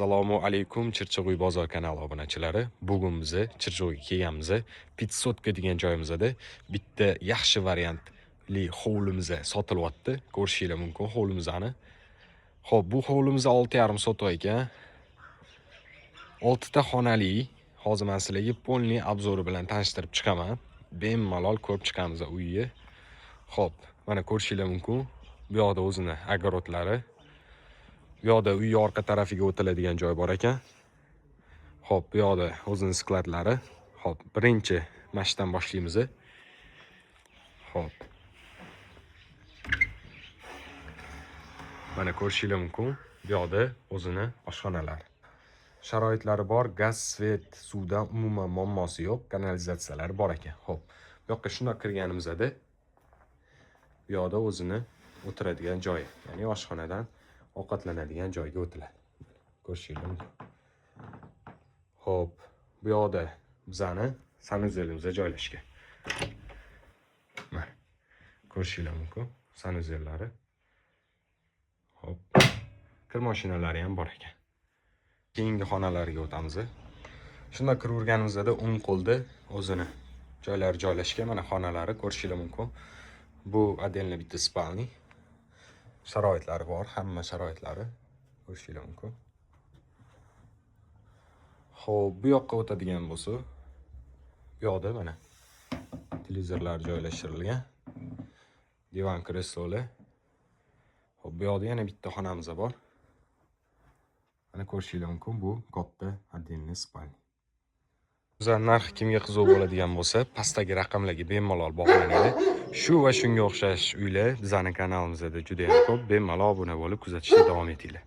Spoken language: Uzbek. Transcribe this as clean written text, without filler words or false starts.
Assalomu alaykum, Chirchiq uy bozor kanali obunachilari. Bugun bizni Chirchiqga kelganmiz. Pitsotka degan joyimizda bitta yaxshi variantli hovlimiz sotilyapti. Ko'rishinglar mumkin hovlimizni. Xo'p, bu hovlimiz 6,5 sotok ekan. 6 ta xonali. Hozir men sizlarga полный обзор i bilan tanishtirib chiqaman. Bemalol ko'rib chiqamiz uyni. Xo'p, mana ko'rishinglar mumkin. Bu yoqda o'zini огород lari. Bu yoqda uy orqa tarafiga o'tiladigan joy bor ekan. Xo'p, bu yoqda o'zini склад lari. Xo'p, birinchi mana shu yerdan boshlaymiz. Xo'p. Mana ko'rishinglar mumkin. Bu yoqda o'zini oshxonalari. Sharoitlari bor, gaz, свет, suvdan umuman muammosi yo'q, kanalizatsiyalari bor ekan. Xo'p, bu yoqqa shundoq kirganimizda bu yoqda o'zini o'tiradigan joyi, ya'ni oshxonadan ovqatlanadigan joyga o'tiladi. Ko'rishinglar mumkin. Xo'p, bu yoqda bizani санузел imiz joylashgan. Mana ko'rishinglar mumkin санузел lari. Xo'p, kir mashinalari ham bor ekan. Keyingi xonalarga o'tamiz. Shundoq kiraverganimizda o'ng qo'lda o'zini joylari joylashgan. Mana xonalari ko'rishinglar mumkin. Bu отдельно bitta спальный. Sharoitlari bor, hamma sharoitlari ko'rishinglar mumkin. Xo'p, bu yoqqa o'tadigan bo'lsa, bu yoqda mana televizorlar joylashtirilgan. Divan, kreslolar. Xo'p, bu yoqda yana bitta xonamiz bor. Mana ko'rishinglar mumkin, bu katta отдельный спальный. Bizlar narxi kimga qiziq bo'ladigan bo'lsa, pastdagi raqamlarga bemalol bog'laninglar. Shu va shunga o'xshash uylar bizning kanalimizda juda ham ko'p. Bemalol obuna bo'lib kuzatishda davom etinglar.